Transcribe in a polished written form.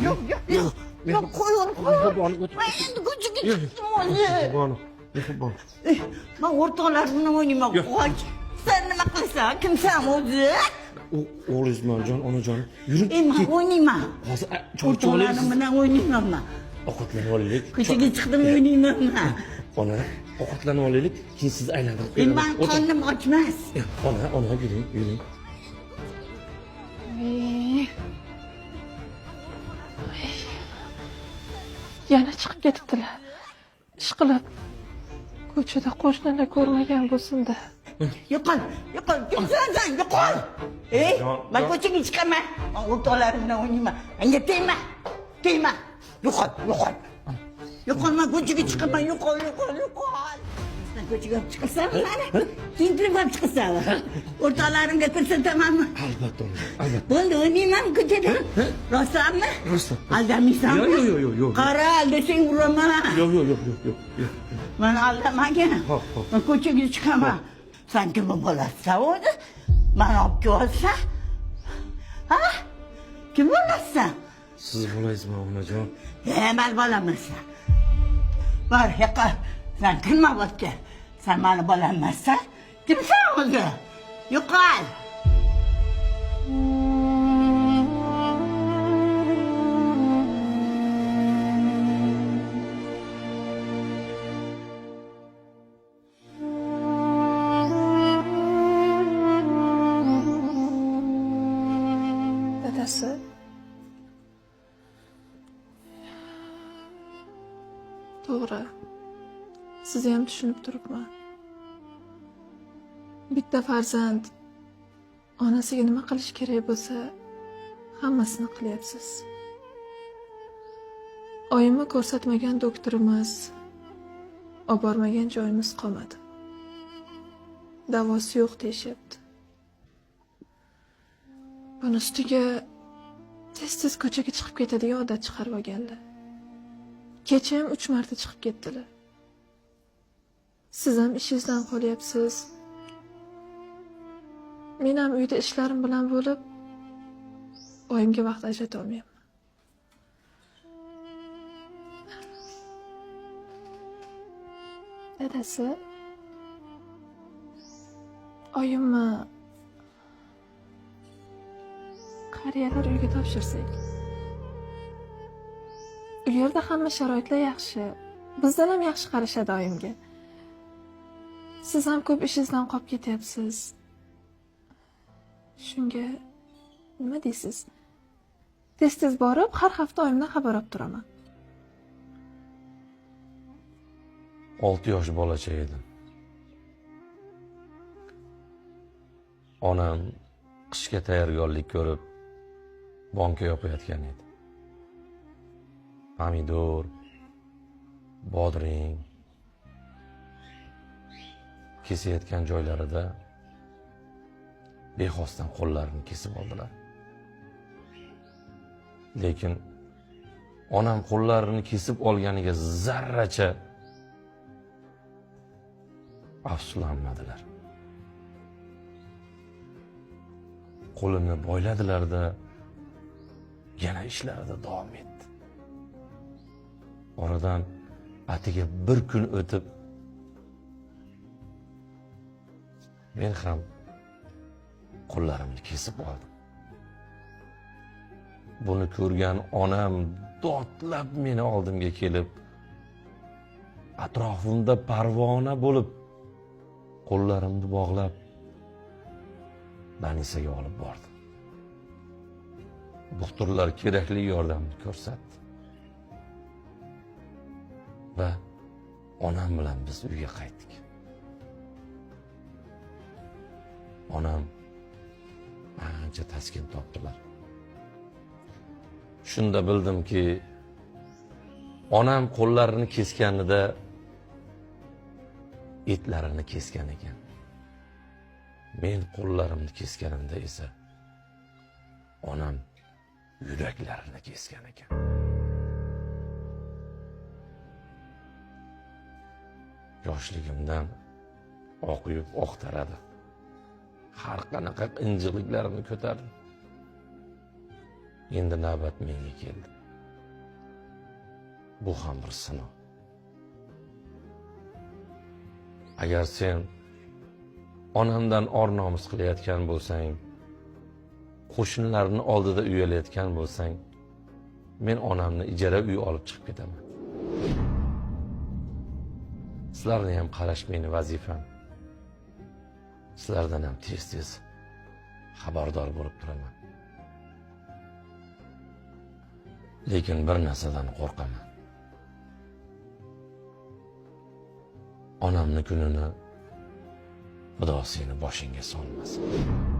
Yo'q, yo'q, yo'q. Yo'q, qo'y uni, qo'y. Mehribon, o'tir. Men endi ko'chaga Yo'q. chiqdim o'zi. Mehribon, mehribon. Man o'rtoqlar bilan o'ynayman. Yo'q. Qoch. Sen nima qilasan? Kimsan o'zi? O'g'lingizman, jon, onajon. Yuring. Ey, man o'ynayman. Hozir choy ichib olaylik. O'rtoqlarim bilan o'ynayman man. Ovqatlanib olaylik. Ko'chaga chiqdim, o'ynayman man. Ona, ovqatlanib olaylik, keyin sizni aylantirib Ey, qo'yaman. man O'tir. qornim ochmas. Ona, ona, yuring, yuring. Ey. Ey. Yana chiqib ketibdilar. Ishqilib ko'chada qo'shnilar ko'rmagan bo'lsin-da. Yo'qol, yo'qol, kimsan sen? Yo'qol. Ey, Jon, man jon. ko'chaga chiqaman. Man o'rtoqlarim bilan o'ynayman. Menga tegma. Tegma. Yo'qol, yo'qol. Yo'qol, man ko'chaga chiqaman. Yo'qol, yo'qol, yo'qol. Sen ko'chaga olib chiqasanmi mani? Kiyintirib olib chiqasanmi? O'rtoqlarimga ko'rsatamanmi? Albatta, ona, albatta. Bo'ldi, o'ynayman ko'chada. Rostmi? Rostdan. Aldamaysanmi? Yo'q, yo'q, yo'q, yo'q. Qara, aldasang uraman. Yo'q, yo'q, yo'q, yo'q, yo'q, yo'q. Mani aldamagin. Hop, hop. Man ko'chaga chiqaman. Sen kimni bolasisan o'zi? Mani olib kelyapsan? Ha? Kim bolasisan? Siz bolasizmi, onajon? E, man bolamsan. Bor, yo'qol. Sen kimma botga? Sen mani bolam emassan? Kimsan o'zi? Yo'qol. Dadasi. To'g'ri. Sizni ham tushunib turibman. Bitta farzand onasiga nima qilish kerak bo'lsa, hammasini qilyapsiz. Oyimni ko'rsatmagan doktorimiz, olib bormagan joyimiz qolmadi. Davosi yo'q deyishyapti. Buni ustiga tez-tez ko'chaga chiqib ketadigan odat chiqarib olganlar. Kecha ham 3 marta chiqib ketdilar. Siz ham ishingizdan qolyapsiz. Men ham uyda ishlarim bilan bo'lib, oyimga vaqt ajrata olmayapman. Dadasi, oyimni qariyalar uyiga topshirsak. U yerda hamma sharoitlar yaxshi. Bizdan ham yaxshi qarashadi oyimga. Siz ham ko'p ishingizdan qolib ketyapsiz. Shunga nima deysiz? Tez-tez borib, har hafta oyimdan xabar olib turaman. 6 yosh bolacha edim. Onam qishga tayyorgarlik ko'rib banka yopayotgan edi. Pomidor, bodring kesayotgan joylarida bexosdan qo'llarini kesib oldilar. Lekin onam qo'llarini kesib olganiga zarracha afsuslanmadilar. Qo'lini boyladilar-da, yana ishlarida davom etdi. Oradan atigi bir kun o'tib men ham qo'llarimni kesib oldim. Buni ko'rgan onam dodlab meni oldimga kelib, atrofimda parvona bo'lib, qo'llarimni bog'lab Banisaga olib bordi. Doktorlar kerakli yordamni ko'rsatdi. Va onam bilan biz uyga qaytdik. Onam ancha taskin topdilar. Shunda bildimki, onam qo'llarini kesganida etlarini kesgan ekan. Men qo'llarimni kesganimda esa onam yuraklarini kesgan ekan. Yoshligimdan oq yub oqtaradi. Har qanaqa injiqliklarimni ko'tardim. Endi navbat menga keldi. Bu ham bir sinov. Agar sen onamdan or nomus qilayotgan bo'lsang, qo'shnilarni oldida uyalayotgan bo'lsang, men onamni ijara uy olib chiqib ketaman. Sizlarni ham qarash meni vazifam. Sizlardan ham tez-tez xabardor bo'lib turaman. Lekin bir narsadan qo'rqaman. Onamni kunini Xudo seni boshingga solmasin.